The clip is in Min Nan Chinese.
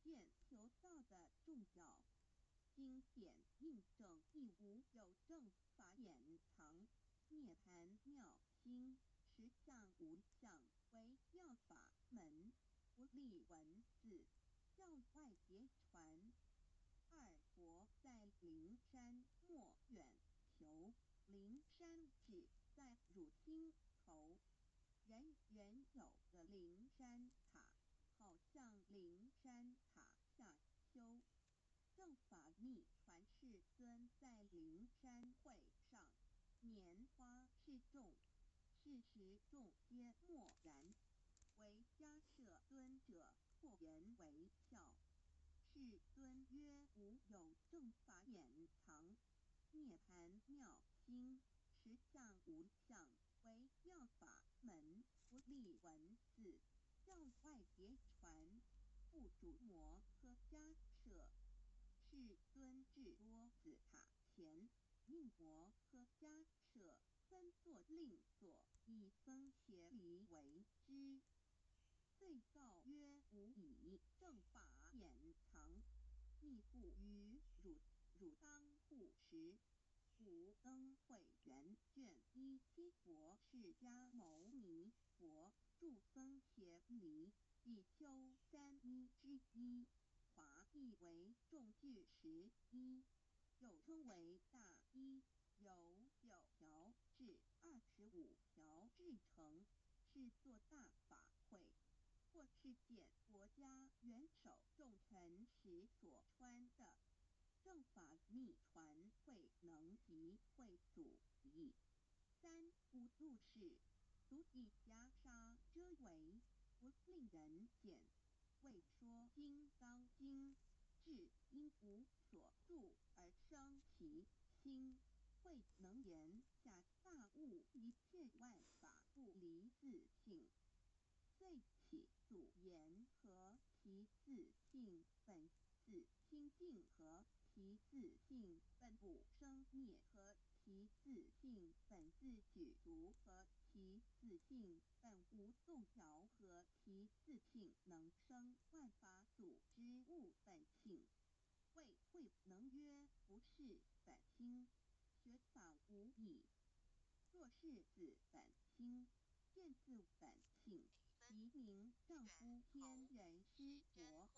见求道的重要。经典印证亦无有正法眼藏涅盘妙心实相无相微妙法门，不立文字，教外别传。二佛在灵山莫远求，灵山只在汝心头。人人有个灵山塔，好向灵山塔下修。正法秘传世尊在灵山会上，拈花示众，是时众皆默然，唯迦叶尊者破颜微笑。世尊曰：无有正法眼藏涅盘妙心实相无相微妙法门，不立文字，教外别传，不主摩诃迦叶。世尊至多子塔前，命摩诃迦叶分座令坐，以僧伽梨为之。遂告曰：吾以正法眼藏，密付于汝，汝当护持。五灯会元卷一七佛释迦牟尼佛著僧伽梨比丘三衣之一，华意为众具十衣，又称为大衣，由9条至25条制成，是做大法会或是见国家元首重臣时所穿的。正法秘传慧能及慧祖译。三无入世，足以袈裟遮围，不令人见。为说金刚经，至应无所住而生其心。慧能言下大悟一切万法不离自性，遂起祖言何其自性本自清净，何其自性本不生灭，何其自性本自具足，何其自性本无动摇，何其自性能生万法祖之悟本性。谓慧能曰：不是本心，学法无益。若是自本心，见自本性，即名丈夫天人师佛。